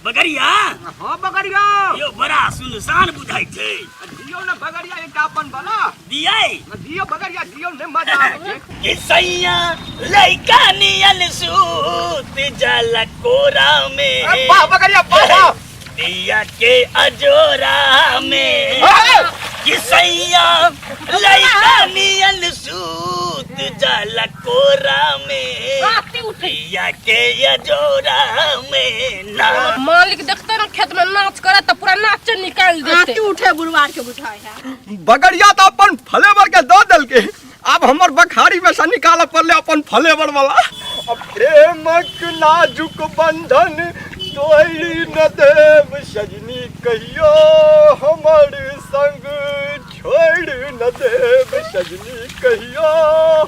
बगरिया। हाँ बगरिया। यो बड़ा सुनसान बुझाइ छै। दियौ ने बगरिया एकटा अपन वाला। दियै? दियौ बगरिया, दियौ ने, मजा आबै छै। कि सैया लइका नियन सूत जाला कोरा में। अरे वाह बगरिया, वाह वाह। दिया के अजोरा में। कि सैया लइका नियन सूत जाला कोरा में। राति उठे। दिया के अजोरा में ना। मालिक देखते ना खेत में नाच करे तो पूरा नाच निकाल देते। राति उठे गुरुवार के बुझाय है। बगरिया तो अपन फ्लेवर के दऽ देलके, आब हमर बखारी में से निकालऽ पड़ले अपन फ्लेवर वाला। अब प्रेमक नाजुक बंधन तोड़ि न देब सजनी, कहियो हमर संग छोड़ि न देब सजनी, कहियो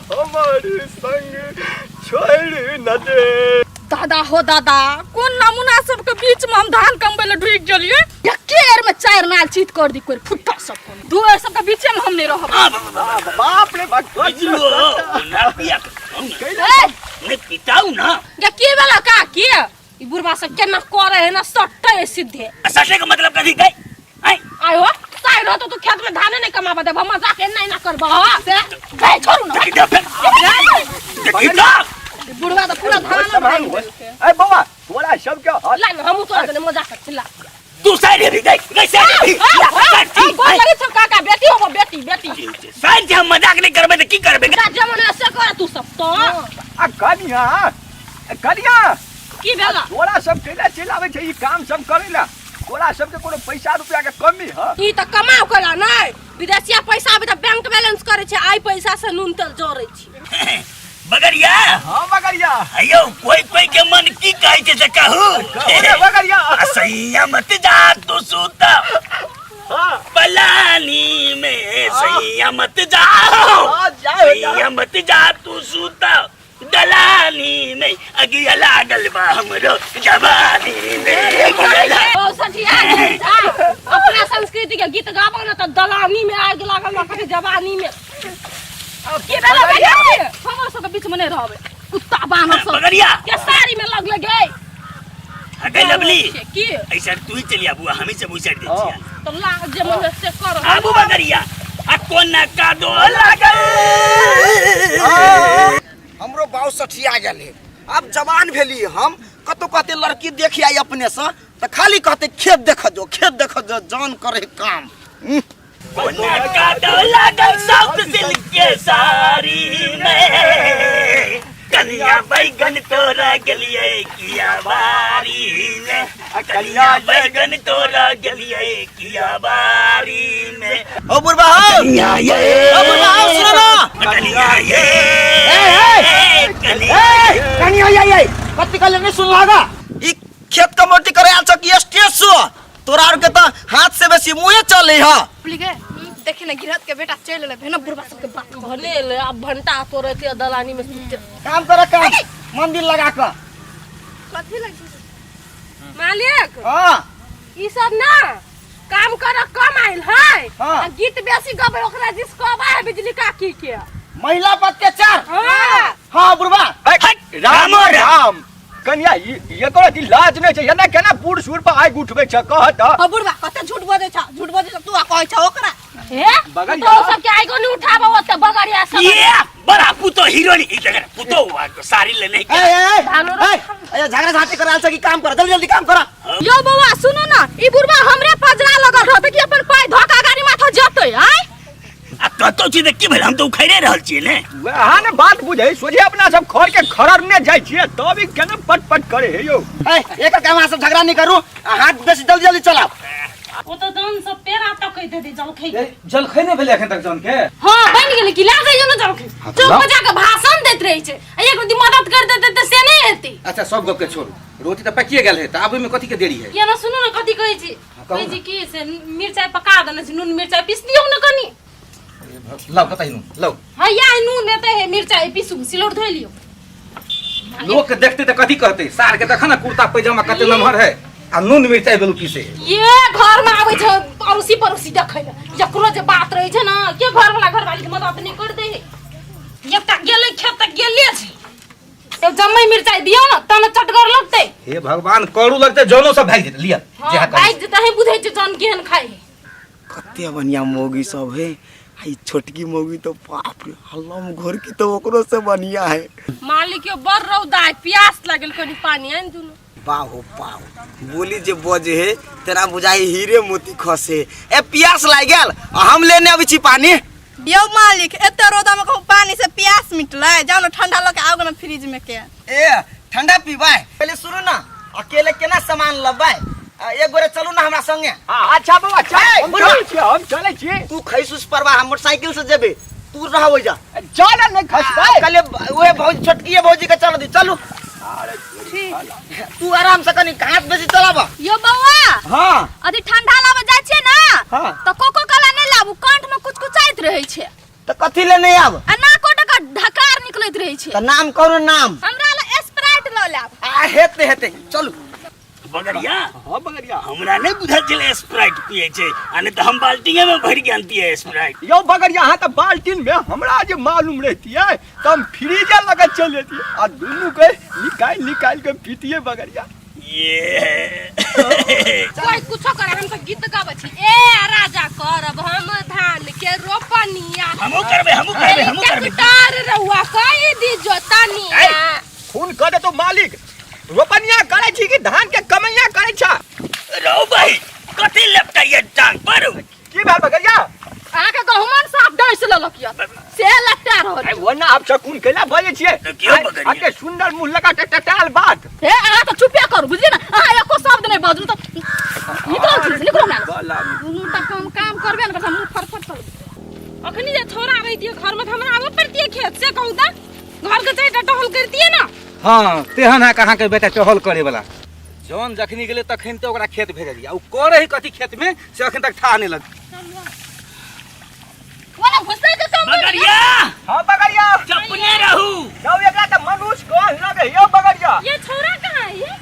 हमर संग छोड़ि न देब। दादा हो दादा, कोन नमूना सबके बीच में हम धान कमबै ले ढुकि गेलियै। एके एर में चारि नाल चीत कर दी कोई फुट्टा सब कोन। दू एर सबके बीचे में हम नहीं रहब। बाप रे बाप। बिजलो ना पिया के, ए! नहीं पिताऊ ना। गे की भेला का की? ई बुढ़वा सब केना करे है ना, सट्टे है सीधे। सट्टे के मतलब कथी गई? आय। आयो, साइड हो तो तू खेत में धाने नहीं कमाबा देब, हम मजाक एना एना करबा से। गई छोड़ू ना। देखी दे, देखी दे। ई बुढ़वा तो पूरा धान सामान भागि हो। गेलकै। ए बौआ, तोरा सबके हाथ ला ना, हमहूँ तोरा कने मजाक करै छी, ला। तू साइड हेबी गई, गई साइड हेबी। साइड छी। गोर लगै छौ काका, बेटी होबो, बेटी, बेटी। साइड जे हम मजाक नहीं करबै तऽ की करबै? जा जमाना से कर तू सब तो। आ कनिया, ए कनिया। की भेला? तोरा सब कैला चलि आबै छै ई काम सब करै ला? तोरा सबके कोनो पैसा रुपया के कमी ह? ई तऽ कमाउ कला नहि, विदेशिया पैसा आबै तऽ बैंक बैलेंस करै छै, आइ पैसा से नून तेल जोड़ै छी। बगरिया। हाँ बगरिया। अयो कोई कोई के मन की कहै छै से कहू। कहू ने बगरिया। आ सैया मत जा तू सूता हाँ। पलानी में, सैया मत जा। हाँ, जाओ, जाओ। सैया मत जा तू सूता दलानी में, अगिया लागल बा हमरो जवानी में। अगिया ओ सठिया गेल जा। अपना संस्कृति के गीत गाबो ना तऽ दलानी में आगि लागल बा कथी जवानी में। की भेलै भैया? हमर सबके बीच में नहीं रहबै, कुत्ता बानर सब। बगरिया। के साड़ी में लगले गे। हटे लवली। की? ऐसा तू ही चली आबू, हम ही सब उस साइड देखिया। तो ला जे मन है से कर। आबू बगरिया। आ कोना का दो लागल। हमरो बाउ सठिया गेल है, आब जवान भेली हम, कतौ कहते लड़की देखि आई अपने से तऽ खाली कहते खेत देख जो, खेत देख जो, जान करे काम। कोना का दो लागल साउथ सिल्क के साड़ी में, कनिया बैगन तोरा गेलिए किया बारी में, कनिया बैगन तोरा गेलिए किया बारी में। ओ बुढ़बा हो। कनिया ये। ओ बुढ़बा हो, सुनो ना। कनिया ये। ए, कनिया ए, कनिया ये, ये। कत्ती कहले नहीं सुन लागा? ई खेत कमौटी करे आयल छ कि स्टेज शो? तोरा आर के त हाथ से बेसी मुँहे चले ह। बुझली गे, देखी ना गिरहत के बेटा चलि एलै, भेना बुढ़बा सबके बात। भने एलै, आब भंटा तोड़े के दलानी में सुते। काम कर काम, मंदिर लगा क। कथी लगी? मालिक। हाँ। ई सब ना काम कर कम आइल है। हाँ। आ गीत बेसी गबै ओकरा जिस कहबा है बिजली काकी के। महिला पर अत्याचार। हाँ। हाँ बुढ़बा। हट, राम राम। कनिया, एकरो अथी लाज नहि छै, एना केना बूढ़ सूढ़ पर आगि उठबै छै, कह तऽ। हँ बुढ़बा, कते झूठ बजै छ, झूठ बजै छ तू आ कहै छ ओकरा। हे? बगल तो जा। सबके आगो नहीं उठाबो ओते बगरिया सब। ये बड़ा पुतो हीरोइन ई जगह पुतो हुआ तो साड़ी लेने ए, ए, ए, धानो ए, ए, झगड़ा झांटी कराल छ कि काम कर, जल्दी जल्दी काम कर। यो बौआ सुनू ना, ई बुढ़बा हमरे पजरा लगल रहते कि अपन पाई धोका गाड़ी माथा जतै आय। आ कतौ छी तऽ की भेल, हम तऽ उखैरे रहल छियै ने। वएह ने बात बुझै, सोझे अपना सब खर के खररने जाइ छियै तब ई केना पट पट करे हे यौ। ए, एक काम अहाँ सब झगड़ा नहीं करू, आ हाथ बेसी जल्दी जल्दी चलाओ। ओ तऽ जन सब पेड़ा तकै देते जलखै के। ए, जलखै नहि भेलै एखन तक जन के? हां बनि गेलै कि ला जइयो ने जलखै। हाँ, तऽ चौक लाउ। पर जाके भाषण दैत रहै छै आ एक दिन मदद कर देतै तऽ से नहि हेतै। अच्छा सब गप के छोड़ू, रोटी तऽ पकिए गेल है तऽ आब ओहिमे कथी के देरी है? किया ना सुनू ने कथी कहै छी। हाँ, कहू कहै ना। छी कि से मिरचाइ पका देने छी, नून मिरचाइ पीस दियौ ने कनी। लाउ कतऽ नून लाउ। हैया नून एतै हे, मिरचाइ पीसू, सिलौट धोइ लियौ। लोग के देखते तऽ कथी कहते, सार के देख ना कुर्ता पैजामा कते नमहर है आ नून मिरचाइ बेलू पीसे। ये घर में आबै छै अड़ोसी पड़ोसी देखै ले, एकरो जे बात रहै छै ने के घर वाला घरवाली के मदद नहि कर दे है। एकटा गेलै खेत तऽ गेले छै, जब जम्मई मिरचाइ दियौ ने तहन चटगर लगतै। हे हे भगवान, करू लगते जनो सब भागि जेतै। लिअ जे हां, भागि जेतै। ही बुझै छै जन केहन खाइ है। कते बढ़िया मौगी सब है। आ ई छोटकी मौगी तो बाप रे, हल्लम घोर की तो ओकरो से बढ़िया है। मालिक यो, बड़ रौदा है, प्यास लागल, कनि पानी आनि दुनू। बाहो बाहो, बोली जे बजे है तेना बुझाई हीरे मोती खसे। ए प्यास लागि गेल, आ हम लेने अबै छी पानी। यौ मालिक, एते रौदा में कहू पानी से प्यास मिटलै? जाओ ना ठंडा लऽ के आओ ना फ्रिज में के। ए ठंडा पीबै? पहले सुनू ना, अकेले केना सामान लेबै? आ, एक गोरे चलू ना हमरा संगे। हाँ, अच्छा बौआ, चल। ए, हम बुढ़वा। चलै छियै, हम चलै छियै। तू खैसुस परवा, हम मोटरसाइकिल से जेबे, तू रह ओइजा। चल नहीं खसबै। कले ओहे भौजी, छोटकी भौजी के चल दी, चलू। तू आराम से कनी हाथ बेसी चलाब। यो बौआ। हाँ। अथी ठंडा लाबऽ जाइ छियै ने? हाँ। तऽ कोको कोला नहि लाबू, कंठ में कुचकुचाइत रहै छै। तऽ कथी ले नहीं आब? आ नाको टका ढकार निकलैत रहै छै। तऽ नाम करू नाम। हमरा लए स्प्राइट लऽ लाब। आ हेतै हेतै, चलू। बगरिया। हाँ बगरिया। हमरा नहीं बुझल छलै स्प्राइट पिए छै, आ नहीं तऽ हम बाल्टीए में भरि के अनतियै स्प्राइट। यौ बगरिया, अहाँ तऽ बाल्टीन में हमरा जे मालूम रहतियै तऽ हम फ्रीजर लग चलि जैतियै आ दुनू के निकालि निकालि के पीतियै बगरिया। ये कोई कुछो करे, हम तऽ गीत गाबै छी। ए राजा, करब हम धान के रोपनिया। हमहूँ करबै, हमहूँ करबै, हमहूँ करबै। ट्रैक्टर रहुआ कई दी जोतनिया। खून कऽ देतौ मालिक, रोपनिया करै छी कि धान के कमैया करै छ? रौ भाई, कथी लपटाइए टांग पर? की भेल बगरिया? अहाँके गहुमन साफ डसि लेलक यऽ से लपटा रहल। आइ ओना आब शकुन कैला बजै छियै? देखियौ बगरिया। अते सुंदर मुँह लगा के टटाल बात। हे अहाँ तऽ चुपे करू, बुझलियै ने? अहाँ एको शब्द नहि बजू तऽ निकलो छी, निकलो हमरा। दुनू टा काम काम करबे ने करबै, मुँह फटफट चलबै। अखनी जे छोड़ा रहितियै घरमे तऽ हमरा आबऽ पड़तियै खेत से? कहू तऽ, घरके चारिटा टहल करतियै ने। हाँ, तेहन है कहाँ के बेटा टहल करे वाला। जौन जखनी गेलै तखन तऽ ओकरा खेत भेजलियै, आ उ करे है कथी खेत में से अखन तक था नहीं लग। ओना घुसै के काम करू। बगरिया। हाँ बगरिया। चपने रहू। यौ एकरा तऽ मनुष्य कह लगे यौ बगरिया। ये छौड़ा कहाँ है ये?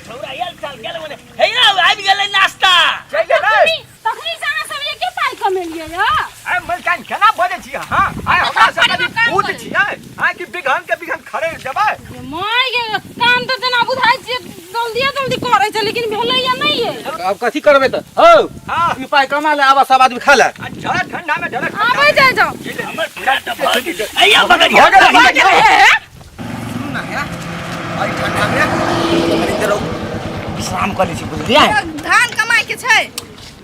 छौड़ा आयल साल गेल मने हे यौ, आबि गेलै नाश्ता। चलि गेलै। तखनी से अहाँ सब एके पाइ कमेलियै यऽ? आइ मलकान केना बजै छी अहाँ? आइ हमरा सब कनि भूत छियै आइ कि बिघन के बिघन खड़े देबै? माय गे, काम तऽ जेना बुझाइ छियै जल्दिए जल्दी करै छै, लेकिन भेलै या नहि ये। अब कथी करबै तऽ हौ? हाँ। ई पाइ कमा ले, आब सब आदमी खा ले। आ जरा ठंडा में, जरा ठंडा। आबै जाइ जाउ। हमर पूरा तऽ भऽ गेलै। अइया बगरिया। भऽ गेलै, भऽ गेलै। सुनू ना हे, एहि ठंडा में कनी देर विश्राम कऽ लै छी, बुझलियै? धान कमाइ के छै।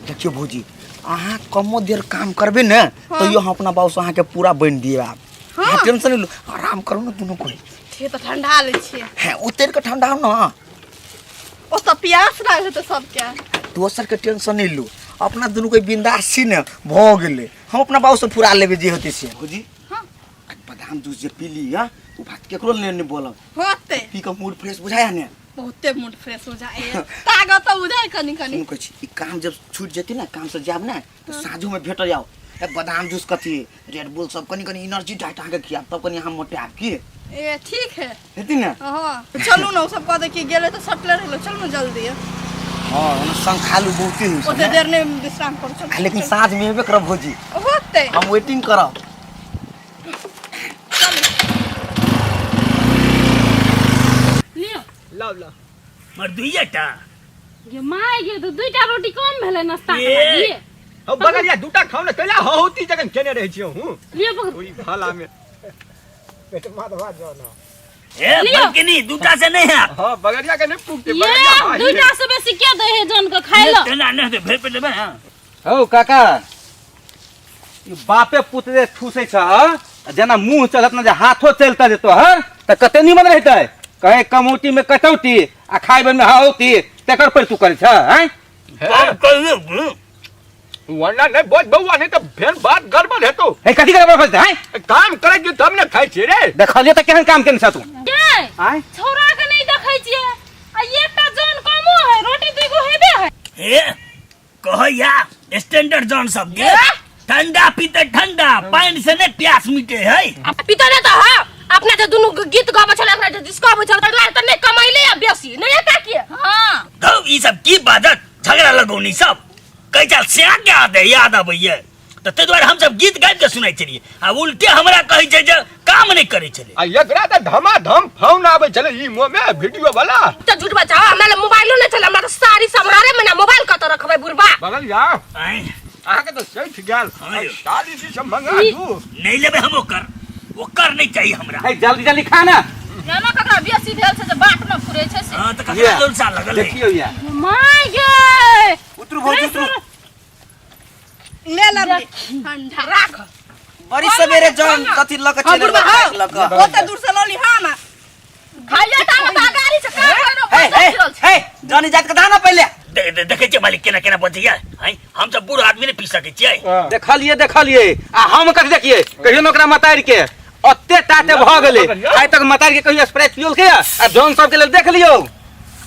देखियौ भौजी, अहाँ कमो देर काम करबै ने तैयो हम अपना बाबू से अहाँके पूरा बनि दिए आब। अहाँ टेंशन नहि लू, आराम करू ने दुनू कोइ। ठीक, तऽ ठंडा लै छियै। हैं, उतरि कऽ ठंडा ने। ओतऽ प्यास लागल हेतै सबके। दोसर के टेंशन नहि लू, अपना दुनू कोइ बिंदास छी ने, भऽ गेलै। हम अपना बाबू से पूरा लेबै जे होतै से। भौजी, बादाम जूस जे पी ली, ओ बात केकरो नहि नहि बोलब। होतै। पी कऽ मूड फ्रेश बुझाया ने? बहुते मूड फ्रेश हो जाए, ताकत तऽ बुझाय कनि कनि। सुन, कहै छी, ई काम जब छूट जेतै ने, काम से जायब ने तऽ साँझो में भेटल जाओ। ए बादाम जूस कथी, रेड बुल सब, कनि कनि एनर्जी डाइट अहाँके खियाब, तब कनि अहाँ मोटायब की। ए ठीक है। हेतै ने? हाँ, चलू ने, ओ सब कह दे कि गेलै तऽ सटले रहलो, चलू ने जल्दी। हाँ, ओना शंखालू बहुते होइ छै ओते ने। देर नहि विश्राम करू, चलू। आ, लेकिन साँझ में एबे करब भौजी। होतै। हम वेटिंग करब। लिअ। लाउ लाउ। मर दुइये टा। गे my गे, तऽ दुईटा रोटी कम भेलै नाश्ता के ए। लागी। हम बगलिया दूटा खाउ ने, कैला हौती जखन केने रहै छियै हूँ। लिअ पकड़ू। ओहि भाला में ए लिअ। बलकिनी दूटा से नहीं है। हाँ, बगलिया के नहीं पुगते। ये बगलिया भाई। दुईटा से बेसी के दै है जन के खाइ ल? तेना नहीं हेतै, भरि पेट लेबै। हाँ। हौ काका, ई बापे पुत जे ठूसै छ, आ जेना मुंह चलत ने, जे हाथो चलता जे तोहर तऽ कते निमन रहितै। कहे कमौटी में कटौती आ खाइ बेर में हौती, तेकर पर तू करै छ आँय? काम करियौ, हूँ। वरना नहीं बोझ बउआ, नहीं तो फेर बात गड़बड़ हेतौ। हे कथी गड़बड़ होतै आँय? काम करै छियै तब ने खाइ छियै रे। देखलियै तऽ केहन काम केने छ तू। गे आँय? छौड़ा के नहीं देखै छियै, आ एकटा जन कमो है, रोटी दुगो हेबे है। हे कहैया स्टैंडर्ड जन सब के ठंडा पीते, ठंडा पानि से नहीं प्यास मिटे है। आ पिता ने तऽ हाँ, अपना जे दुनू गीत गाबै छलै, अपना जे डिस्को आबै छलै, तकरा तऽ नहि कमैले आ बेसी नहि एता के। हाँ। धौ, ई सब की बाजत झगड़ा लगौनी सब। कै चाल स्या के आदे याद अबैये। तऽ ताहि दुआरे हमसब गीत गाबि कऽ सुनै छलियै आ उल्टे हमरा कहै छै जे काम नहि करै छलै। आ एकरा तऽ धमाधम फोन आबै छलै ई मुँह में वीडियो वाला। तऽ झूठ बचाओ, हमरा लग मोबाइलो नहि छलै, हमरा तऽ साड़ी सम्हारे में ना मोबाइल कतऽ रखबै बुढ़बा। बगल जा। आँय? अहाँके तऽ सठि गेल। हाँ यौ। साड़ी जी सब मंगा दू। नहि लेबै हम ओकर, ओकर नहि चाही हमरा। हे जल्दी जल्दी खा ना। ना ककरा बेसी भेल छै जे बाट न फुरै छै से। हँ तऽ ककरा लोलसा लगल है? देखियौ या माय गे। उतरू भौजी उतरू। ले लबली ठंडा राख। बड़ी सवेरे जन कथी लऽ के हाँ चलि बुढ़बा एलौ लऽ कऽ। ओते दूर से लौली हम। खाइए टा में तऽ अगाड़ी से का करो। हे हे हे जनी जात के दा ना पहिले। देखै छियै मालिक केना केना बजैया हैं? हम सब बूढ़ आदमी नहि पी सकै छियै। देखलिए देखलिए आ हम कथी देखिए कहियो न ओकरा मतारि के ओते टाटे भऽ गेलै आइ तक मतारि के कहियो स्प्राइट पियोलकै आ जौन सबके लेल देख लियौ।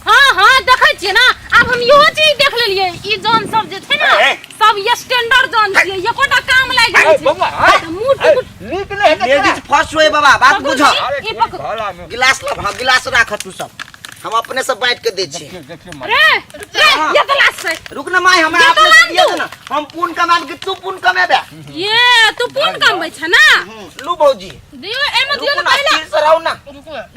हाँ हाँ देखै छियै ना, आब हम इहो चीज देख लेलियै, ई जौन सब जे छै ना ए, ए। सब स्टैंडर्ड जौन छियै, एकोटा काम लागि जाइ छै। बौआ, हाँ। तऽ मुँह टुकुर नीक नहि हेतै तोरा। लेडीज फर्स्ट होय बाबा, बात पकड़ू बुझ। जी, अरे ई कोई पकड़ू। भला में। गिलास लब, हाँ गिलास राख तू सब, हम अपने से बांट के दै छी। देखियौ, देखियौ मालिक। रे रे ये गिलास से रुक ना माय, हमरा ये अपने तो से लान दिया तू। ना, हम पुन कमाब कि तू पुन कमेबे? ये तू पुन कमबै छ ना? लू भौजी। दियो एमे दियो रुकू ना ना, पहिले। स्थिर से रहू ना।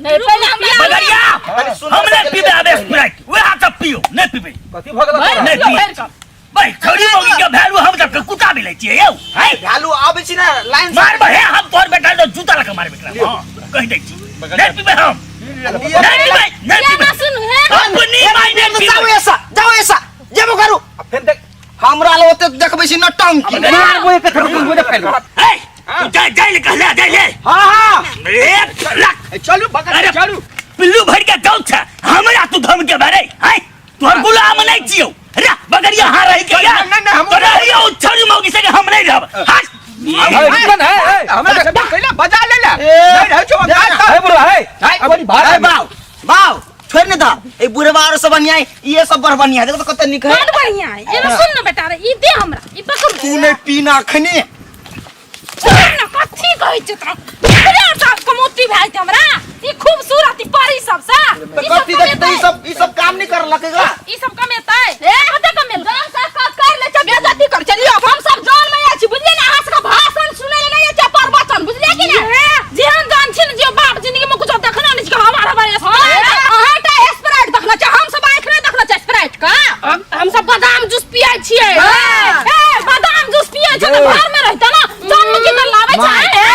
नहीं पहिले हमरा बगरिया कनी सुन हम नहि पीबै आब स्प्राइट, वएह सब पियो, नहि पीबै। कथी भऽ गेल तोरा? नहि पियो पी। भरि कऽ। भाई छौड़ी मौगी के वैल्यू हम सबके कुत्ता मिलै छियै यौ। हैं? वैल्यू आबै छी ना लाइन से। मारबै हे हम तोहर बेटा तो जूता लगा मारबै एकरा। हां कहि दै छी नहि पीबै हम। लिअ। नहि पीबै, नहि ये पीबै। ना सुन हे। अपनी माय नहि पीबै। जाओ ऐसा, जाओ ऐसा, जेबो करू। आ फेर देख हमरा लग ओते देखबै छी नौटंकी। मारबो एक थप्पड़ मुँह पे फैल। हे तू जा जा ले कहला जा ले। हां हां। एक लाख। ए, चलू बगल अरे चलू। पिल्लू भर के जाऊ छ हमरा तू धम के भरे हैं? तोहर गुलाम नहीं छियौ रे बगरिया हां रही के नहीं, नहीं, नहीं, हम- तोरा यौ छौरी मौगी से हम नहीं रहब हट। हे, रुक ना, हे, हे। हमरा सब पहिले बजा ले ले। नहीं रहै छौ दे ना। हे बुढ़वा, हे। हे, बड़ी भाड़ा हे, बाउ, बाउ, छोड़ ने द। ए बुढ़वा और सब बढ़िया है, ये सब बड़ बढ़िया है। देखो तो कते नीक है। बड़ बढ़िया है। एने सुन ना बेटा रे, ई दे हमरा, ई पकड़। तू नहीं पीना अखनी। छोड़ ना, कथी कहै छै तोरा? एकरे आर तऽ कमौती भए जेतै हमरा। ई खूबसूरत, ई परी सब से। तो ई सब कथी देखते कमेतै। ई सब काम नहीं कर लगेगा। ई सब कमेतै। ए, कते कमेलकै? जान से कत कर ले छै, बेइज्जती कर छै। लियौ, हम सब जान में आयल छी, बुझलियै ने? अहाँ सबके भाषण सुनै ले नहि आयल छी, प्रवचन, बुझलियै कि नहि? जेहन जान छी ने, जे बाप जिंदगी में कुछो देखना नहि छै, हमार हमार स्प्राइट। अहाँ टा स्प्राइट देखने छै, हम सब आँखि नहि देखने छै स्प्राइट का। हम सब बादाम जूस पियै छियै। ए, बादाम जूस पियै छै तऽ घर में रहितै ने, जान में की कर लाबै छै? ए?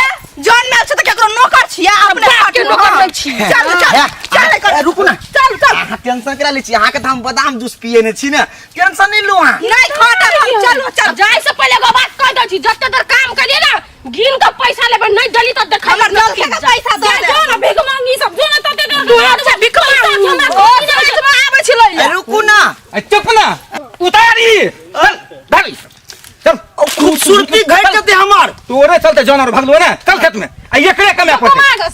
जौन में छै तऽ केकरो नौकर छियै, अपने बाप के खटू, नौकर हाँ। नहि छियै। चल, चल, हे, चल, हे, चल। रुकू ना। चल, चल। अहाँ टेंशन करा लै छी, अहाँके तऽ हम बादाम जूस पिए ने छी ने, टेंशन नहीं लू अहाँ। नहीं खटब हम, चलू, चल। जाय से पहिले एगो बात कह दै छी, जते देर काम करियै ने, गिन के पैसा लेबै, नहीं देली तऽ देखै हमर जलखे के पैसा दऽ दे। जो ना भीख मांगी सब, जो ना तते देर तू अच्छा भीख मांगी। हमरा ओ, समाज में आबै छी लै ले। ए, रुकू ना। ए, चुप ना, उतारी। चल, धर। चल। ओ, खूबसूरती घटि जेतै हमर। तोरे चलते जानवर भगलो ना, चल खेत में। आ एकरे कमाए पड़तै।